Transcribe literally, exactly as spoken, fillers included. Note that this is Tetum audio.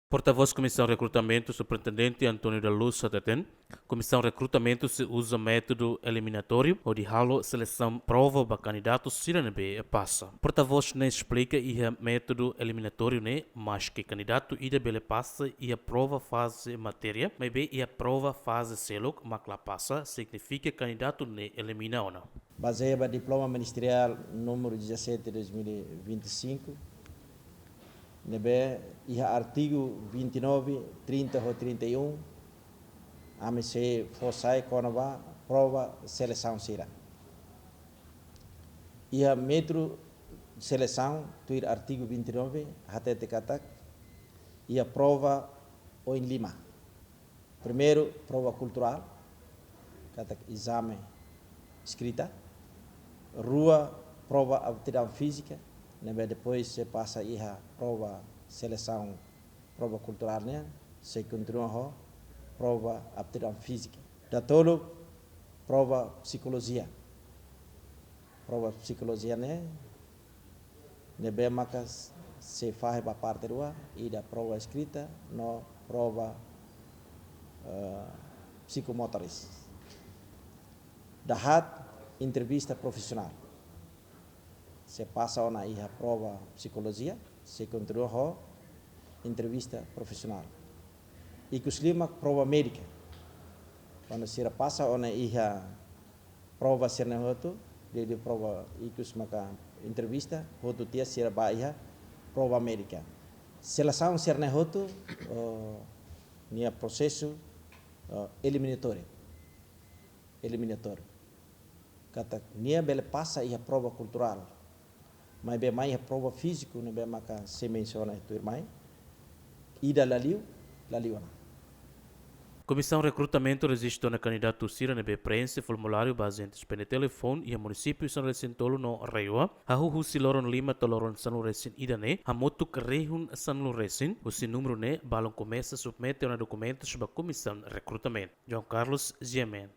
Portavós Komisaun Rekrutamentu, Superintendente António da Luz hateten, Komisaun Rekrutamentu sei uza métodu eliminatóriu hodi halo selesaun prova ba kandidatu sira ne'ebé pasa. Portavós ne'e esplika iha métodu eliminatóriu ne'e, maske kandidatu ida bele pasa iha prova faze matéria, maibé iha prova faze seluk mak la pasa, signifika kandidatu ne'e elimina ona. Bazeia ba diploma ministeriál númeru dezassete dois mil e vinte e cinco, ne'ebé iha artigu vinte e nove, trinta ho trinta e um, ami sei fó sai kona-ba prova selesaun sira. Iha métodu selesaun, tuir artigu vinte e nove, hatete katak iha prova oin lima. Primeiru, prova kulturál, katak ezame eskrita. Rua, prova aptidaun fízika, ne'ebé depois sei pasa iha prova selesaun, prova kulturál nian, sei kontinua ho prova aptidaun fízika. Datoluk, prova psikolojia. Prova psikolojia ne'e, ne'ebé maka sei fahe ba parte rua, ida prova eskrita no prova, eh, psikomotoris. Dahaat, entrevista profisionál. Sei pasa ona iha prova psikolojia, sei kontinua ho entrevista profisionál. Ikus limak, prova médika. Kuandu sira pasa ona iha prova sira-ne'e hotu, desde prova ikus maka entrevista, hotu tiha sira bá iha prova médika. Selesaun sira-ne'e hotu, oh, nia prosesu, oh, eliminatóriu. Eliminatóriu. Katak nia bele pasa iha prova kulturál, maibé mai iha prova fíziku, ne'ebé maka sei mensiona tuirmai, ida la liu, la liu ona. Komisaun Rekrutamentu rejista ona kandidatu sira ne'ebé preenxe formuláriu ba ajentes P N T L fon iha munisípiu sanulu-resin-tolu no RAEOA, hahú husi loron lima to'o loron sanulu-resin-ida ne'e, hamutuk rihun sanulu-resin, husi númeru ne'e balun komesa submete ona dokumentus ba Komisaun Rekrutamentu. João Carlos, G M N.